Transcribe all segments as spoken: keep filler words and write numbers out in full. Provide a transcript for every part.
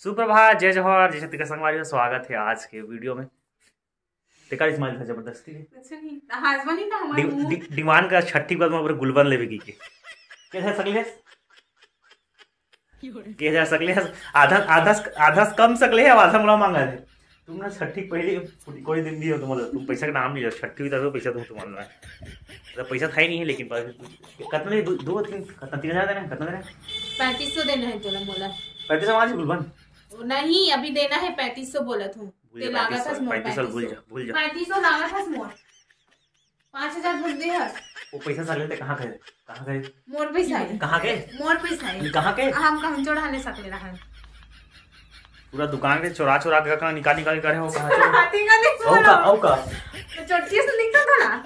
सुप्रभात, जय जोहार, जय छत्तीसगढ़ संगवारी हो, स्वागत है आज के वीडियो में। तेकर स्माइल था जबरदस्ती है। कुछ नहीं, हंसबो नहीं था हमारे डि-, मुंह। डि-, डिमांड का छठी के बाद में गुलबन लेवे की के। कैसे सकले है? के जा सकले है? आधा, आधा, आधा कम सकले है, आधा मोला मांगा है। तुम ना छठी पहली कोई दिन भी हो, तुम, तुम पैसा का नाम नहीं लो, छठी भी तब पैसा तुम, तुम मांगना है। मतलब पैसा था ही नहीं है, लेकिन पर कितना दे? दो, दो, तीन, कितना, तीन हजार देना है? कितना देना है? पैंतीस सौ देना है तोला मोला। पैंतीस सौ आज गुलबन। नहीं, अभी देना है, पैंतीस सौ बोला था। भूल ते जा, लागत पैंतीस सौ, हस मोर, पैंतीस सौ भूल पैंतीस सौ। जा, भूल जा। पैंतीस सौ लागत हस मोर। पाँच हजार भूल दे हस। वो पैसा साले ते कहाँ गए? कहाँ गए? मोर पैसा है। कहाँ गए? मोर पैसा है। कहाँ गए? हम कहूँ चोरा ले सकले रहन। पूरा दुकान के चोरा चोरा के कहाँ निकाल निकाल के करे हो, कहाँ चोरा? हाथी का नहीं हो का, बोला। हो का? तो चोटिया से दिखता था ना।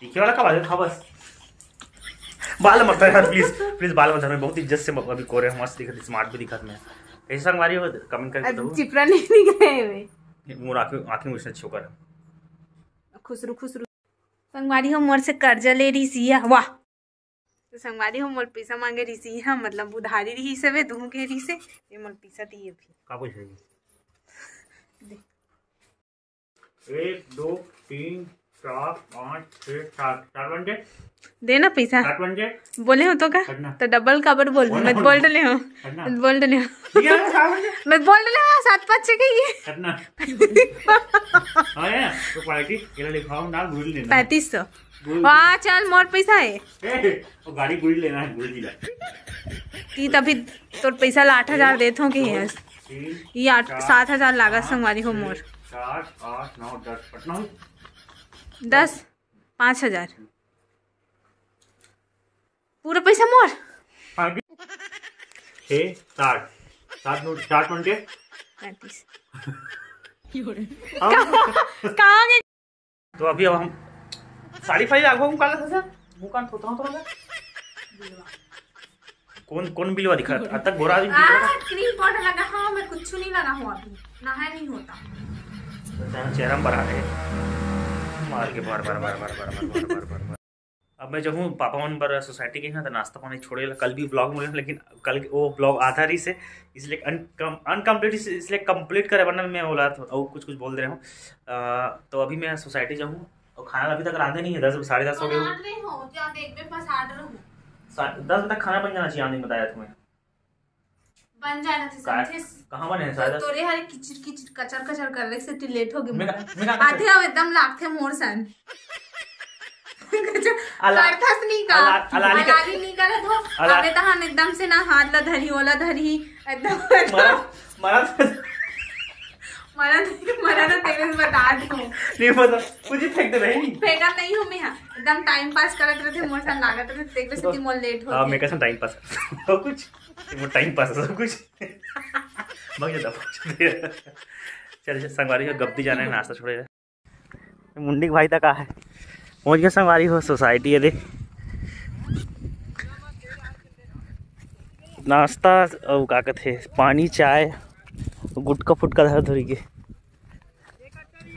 दिखे वाला का बात था बस। बाल मत धर यार, प्लीज, प्लीज बाल मत धर। मैं बहुत इज्जत से अभी कोरे हूँ, मस्त दिखत, स्मार्ट भी दिखत मैं। कैसे संगवारी हो, कमेंट करके आज बताओ। चिपरा नहीं निकले हुए। मोर आँखें, आँखें में उसने छोकर है। खुसरू, खुसरू। संगवारी हो, मोर से कर्जा ले रही सिया, वाह। तो संगवारी हो, मोर पैसा मांगे रही सिया, मतलब उधारी रही से वे, दूँ के रही से, ये मोर पैसा दिए भी। का पैसा है? दे। एक, दो, तीन, चार, पाँच, छः, सात, सात बन गए। देना पैसा। सात बन गए। बोले हो तो का? करना। तो डबल काबर बोल, बोल ना, मत बोल बोल ना। डले हो। करना। मत बोल डले हो। ठीक है, सात बन गए। मत बोल डले हो, सात पाँच छः के ये। करना। हाँ, है ना? तो क्वालिटी, ये लिखाओ ना, भूल लेना। पैंतीस सौ। भूल। वाह, चल, मोर पैसा है। ए, वो गाड़ी भूल लेना है, भूल दिला। ती तभी तोर पैसा ला आठ हजार देत हो कि दो, यस? तीन, ये आठ, चार, सात हजार लागत पाँच, संगवारी हो छः, मोर। सात, आठ, नौ, दस, पटना हो? दस, पाँच हजार। पूरा पैसा मोर? हाँ, छः, सात, सात नोट, सात नोट के? पैंतीस। हाँ। कहाँ, कहाँ गए? तो अभी अब हम साड़ी फाड़ी लागू, हम काला था सर, मुँह कान थोता हूँ थोड़ा सा। कौन, कौन बिलवा दिखा? अब तक गोरा आदमी आ, क्रीम पाउडर लगा, हाँ, मैं कुछ नहीं लगा हूँ अभी, नहाया नहीं होता। तो चेहरा में बढ़ा रहे, मार के बार, बार, बार। अब मैं जो हूँ पापा मन बर सोसाइटी के यहाँ तो नाश्ता पानी छोड़े ला, कल भी ब्लॉग में, लेकिन कल के वो ब्लॉग आधा रही से, इसलिए अनकम-, अनकम्प्लीट, इसलिए कंप्लीट करे, वरना मैं बोला था और कुछ, कुछ बोल दे रहा हूँ। अ, तो अभी मैं सोसाइटी जाऊँ और खाना अभी तक रांधे नहीं है, दस, साढ़े दस हो गए। बना रहे हो, जा देख, मेरे पास ऑर्डर हो। सा-, दस बजे तक खाना बन जाना चाहिए, आने बताया तुम्हें। बन जाना चाहिए, का-, समझे? कहाँ बने हैं तो साढ़े दस? तोरे हर किचिर किचिर कचर कचर कर रहे से लेट हो गए मैं का-, मोला। मैं का आते हो एकदम लागथे मोर सन। अला-, करथस नहीं का? अला-, अलाली का-, अलाली नहीं करत हो। अला-, अबे तहान एकदम से ना हाथ ला धरी, ओला धरी, एकदम मरा, मरा। मरा, मरा तो तेरे से बता दो। नहीं पता, कुछ ही फेंक दे रही। फेंका नहीं हूँ मैं यहाँ। एकदम टाइम पास करत रहते, मोर सन लागत रहते, तेरे से तो कि मोर लेट हो हाँ, गया। मैं कैसा टाइम पास करता हूँ, कुछ। वो टाइम पास है सब कुछ। भाग जा, दफा हो जा। चल, चल, संगवारी हो, गप दी जाना है, नाश्ता छोड़े। मुंडी के भाई तक आ है, पहुंच गया संगवारी हो, सोसाइटी है दे। नाश्ता और का कहते, पानी, चाय, गुटका फुटका धर धर के।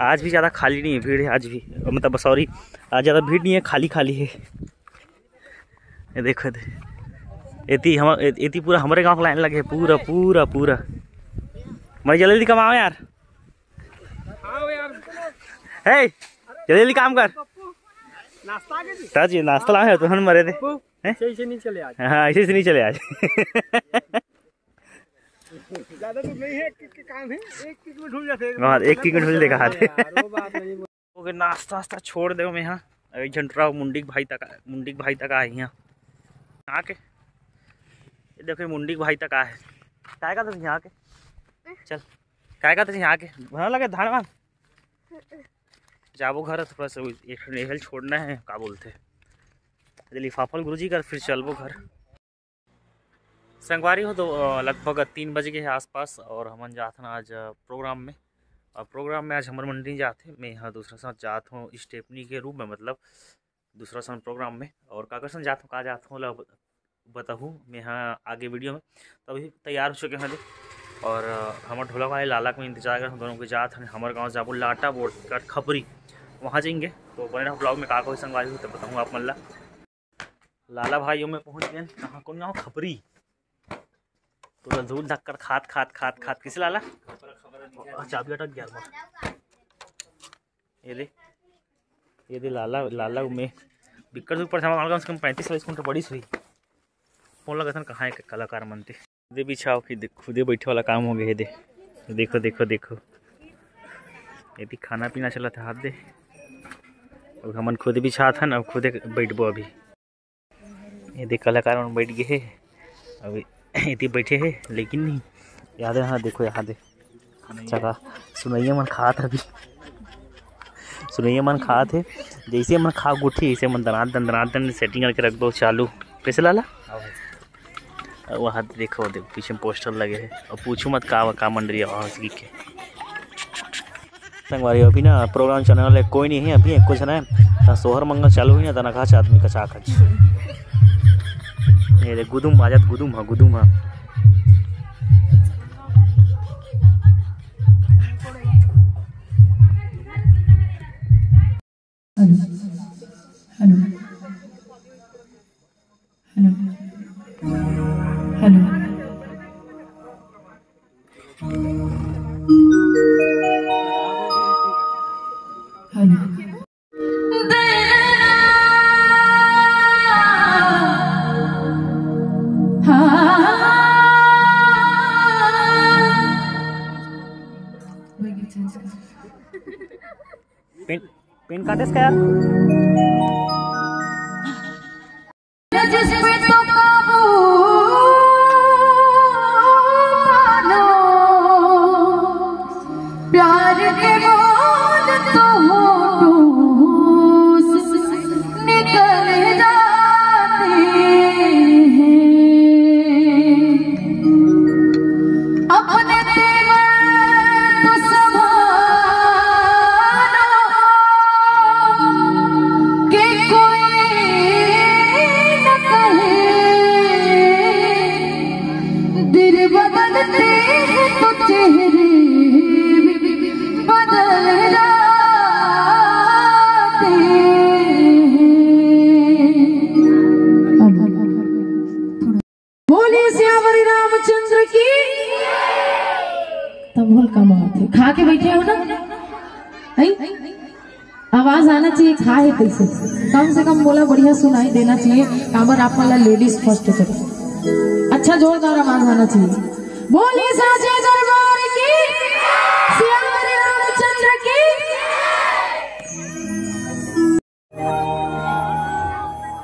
आज भी ज़्यादा खाली नहीं है, भीड़ है आज भी, मतलब सॉरी, आज ज़्यादा भीड़ नहीं है, खाली खाली है। ये देखो दे, एती हम, ए-, एती पूरा हमारे गांव का लाइन लगे, पूरा, पूरा, पूरा। भाई जल्दी जल्दी कमाओ यार। हे, जल्दी जल्दी काम कर। नाश्ता के जी? ताजी नाश्ता लाए हो तो हम मरे थे। हैं? ऐसे, ऐसे नहीं चले आज। हाँ, ऐसे, ऐसे नहीं चले आज। ज्यादा तो नहीं है, एक किक के काम है, एक किक में ढुल जाते हैं। हाँ, एक किक में ढुल देगा हाथ। यार, वो बात नहीं। ओके, नाश्ता वास्ता छोड़ दे मैं यहाँ। अभी झंटरा मुंडी के भाई तक, मुंडी के भाई तक आए यहाँ। आके ये देखो, मुंडी के भाई तक आए। काय का तो यहाँ के? चल, काय का तो यहाँ के? भला लगे धान वान। जाबो घर, थोड़ा सा एक ठन एहल छोड़ना है, का बोलते हैं, लिफाफा ल गुरुजी कर, फिर चलबो घर। संगवारी हो, तो, अ, लगभग तीन बज गए हैं आसपास, और हमन जात हन आज, अ, प्रोग्राम में। और प्रोग्राम में आज हमर मंडी जात हे, मैं यहाँ दूसरा साथ जात हूँ स्टेपनी के रूप में, मतलब दूसरा साथ प्रोग्राम में। और काकर संग जात हूँ, का जात हूँ, ओला बत-, बताहूँ मैं यहाँ आगे वीडियो में। तो अभी तैयार हो चुके हैं दे, और, अ, हमर ढोलक वाले लाला के मैं इंतजार करत हूँ, दोनों के जात हन हमर गाँव जाबो लाटा बोर्ड कर खपरी, वहाँ जाएंगे। तो बने रहो ब्लॉग में, का कोई संगवारी हो तो बताऊँ आप मन ला। लाला भाई, मैं पहुंच गए। कहाँ, कौन गाँव? खपरी। पूरा धूल धक्कड़ खात, खात, खात, खात, किसे लाला? चाबी अटक गया। ये दे, ये दे लाला, लाला में बिक्कट ऊपर से हमारे कम से कम पैंतीस चालीस कुंटल बड़ी हुई। फोन लगा था कहाँ है कलाकार मनते। खुदे बिछाओ कि दे-, खुदे बैठे वाला काम हो गया। ये दे, देखो, देखो, देखो, ये दे खाना पीना चला था, हाथ दे। अब हमन खुदे बिछात हन, अब खुदे बैठबो अभी। ये दे कलाकार मन बैठ गए हे, अभी एती बैठे हे, लेकिन नहीं याद है। हाँ, देखो यहाँ दे चला सुनैया मन खात हे अभी। सुनैया मन खात हे, जैसे मन खा गुठी, ऐसे मन दनात दन, दनात दन सेटिंग करके रख दो चालू। कैसे लाला? वहाँ देखो, देखो पीछे में पोस्टर लगे हे, और पूछू मत का, का मंडरी आवाज की के। संगवारी, अभी ना प्रोग्राम चलने वाले कोई नहीं है, अभी कुछ ना है। ता सोहर मंगल चालू हुई ना, ता नखाच आदमी का चाक हच। ये देख, गुदुम बाजत, गुदुम हा, गुदुम हा। Hello, hello, hello, hello. Hello. Pen, pen काटेस का यार? जिस पे तो काबू पा लो, प्यार के बोल तो होठों से निकल जाते हैं। अपने तेवर तो संभालो कि कोई न कहे, दिल बदलते हैं तो चेहरे भी बदल जाते हैं। बोलिए सियावर रामचंद्र की। तब बोल का बात है, खा के बैठे हो ना? हैं? आवाज आना चाहिए, खा है कैसे? कम से कम बोला, बढ़िया सुनाई देना चाहिए। काबर आप वाला लेडीज फर्स्ट कर, अच्छा जोरदार आवाज आना चाहिए। बोलिए साचे दरबार की, सियावर रामचंद्र की।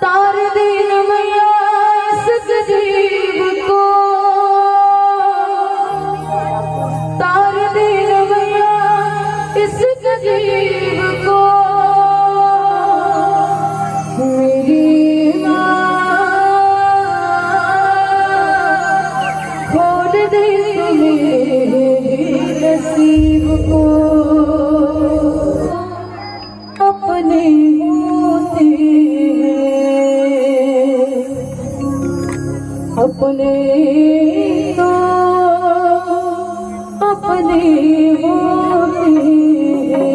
तार दीन मैया इस गरीब को, तार दीन मैया इस गरीब को, मेरी माँ खोल दे मेरे नसीब को। अपने होते हैं, अपने तो अपने होते हैं।